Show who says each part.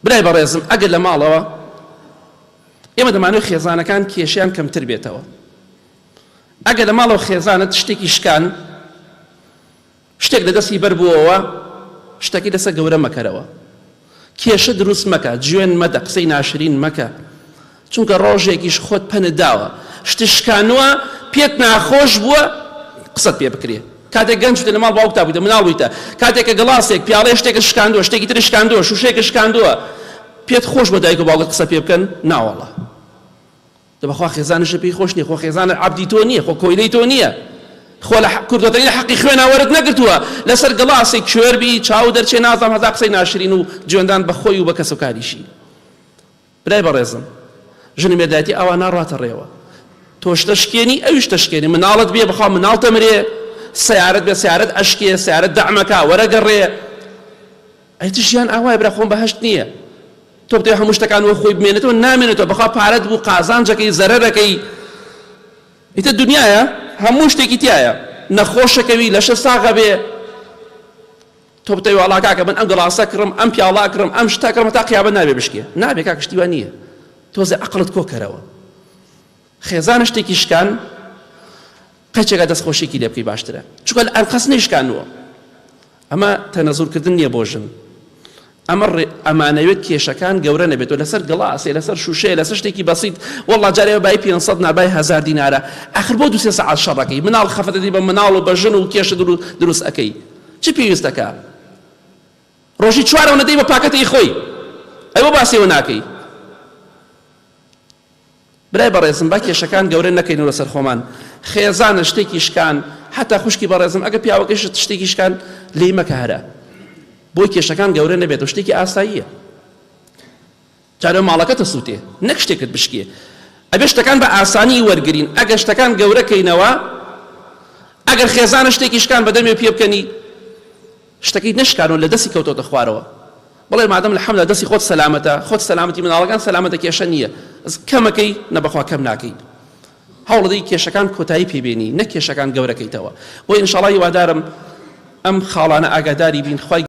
Speaker 1: برای بەڕێزم ئەگەر لە ماڵەوە ئێمە دەمانەوێت خێزانەکان کێشیان کەمتر بێتەوە، ئەگەر لە ماڵەوە خێزانت شتێکی شکان، شتێک لە دەستی بەر بووەوە، شتەکەی لەسەر گەورە مەکەرەوە، کێشە دروست مەکە، جوێن مەدە، قسەی ناشرین مەکە، چونکە ڕۆژێکیش خۆت پەنت داوە، شتت شکانووە، پێت ناخۆش بووە قسەت پێ بکرێ. کاتێک گەنج بوویتە لە ماڵ باوکتا بوویتە، مناڵ بوویتە، کاتێک کە گڵاسێک، پیاڵەیەک شتێکت شکاندووە، شتێکی ترت شکاندووە، شووشەیەکت شکاندووە، پێت خۆش بووە دایک و باوکت قسە پێ بکەن؟ ناوەڵا. دە بەخوا خێزانیشت پێی خۆش نیە، خۆ خێزانت عەبدی تۆ نیە، خۆ کۆیلەی تۆ نیە، خۆ لە کوردەتەنی لە حەقی خوێنا وەرت نەگرتووە، لەسەر گڵاسێک کوێر بی چاوو دەرچێ نازانم هەتا قسەی ناشرین و جوێندان بە خۆی و بە کەسوکاریشی. برای بەڕێزم ژن و مێردایەتی ئاوا ناڕواتە ڕێوە، تۆش دەشکێنی ئەویش دەشکێنێ، مناڵت بێ بەخوا مناڵ دەمرێ، سەیارەت بێ سەیارەت ئەشکێ، سەیارەت دەعمەکا وەرە گەڕێ. ئەی چ ژیان ئاوایە برا خۆم بەهەشت نییە تۆ بتەوێ هەموو شتەکان وەک خۆی بمێنێتەوە نامێنێتەوە بەخوا پارەت بوو قازانجەکەی زەرەرەکەی ئیتر دنیایە هەموو شتێکی تایە نەخۆشەکەوی لەشە ساغە بێ تۆ بتەوێ وەڵا کاکە من ئەم گڵاسە کڕم ئەم پیاڵا کڕم ئەم شتە کڕم تا قیامەت نابێ بشکێ نابێ کاکە شتی وا نییە تۆزێ عەقڵت کۆکەرەوە خێزانە شتێکی شکان قەچێکە دەست خۆشیەکی لێ بکەی باشترە چونکە لە ئەنقەست نەیشکانووە ئەمە تەنەزول کردن نییە بۆ ژن ئەمە ئەمانەوێت کێشەکان گەورە نەبێتەوە لەسەر گڵاسێ لەسەر شوشەیە لەسەر شتێکی بەسیت والله جارێ بای 500 نابای 1000 دینارە ئەخر بۆ دوو سێ سەعات شەڕەکەی مناڵ خەفەتە دی بە مناڵ و بە ژن و کێشە دروست ئەکەی چ پێویستەکە ڕۆژی چوارەوە نەدەی بە پاکەتی خۆی ئەی بۆ باسیەوە ناکەی برای بەڕێزم با کێشەکان گەورە نەکەین و لەسەر خۆمان خێزانە شتێکی شکان حتا خوشکی بەڕێزم ئەگە پیاوەکەشت شتێکی شکان لێی مەکە هەرە بۆی کێشەکان گەورە نەبێت و شتێکی ئاساییە جارێ ماڵەکەتە سووتێ نەک شتێکت بشکێ ئەبێ شتەکان بە ئاسانی وەرگین ئەگەر شتەکان گەورە کەینەوە ئەگەر خێزانە شتێکی شکان بەدەمێ پێ بکەنی شتەکەی نەشکانوە لە دەستی کەوتۆتە خوارەوە بڵێ مادەم الحمدللە دەستی خۆت سەلامەتە خۆت سەلامەتی مناڵەکان سەلامەتە کێشە نییە کەمەکەی نە بەخوا کەم ناکەی هەوڵدەی کێشەکان کۆتایی پێبێنی نە کێشەکان گەورەکەیتەوە بۆ ئینشاڵڵا هیوادارم ئەم خاڵانە ئاگاداری بین خوای.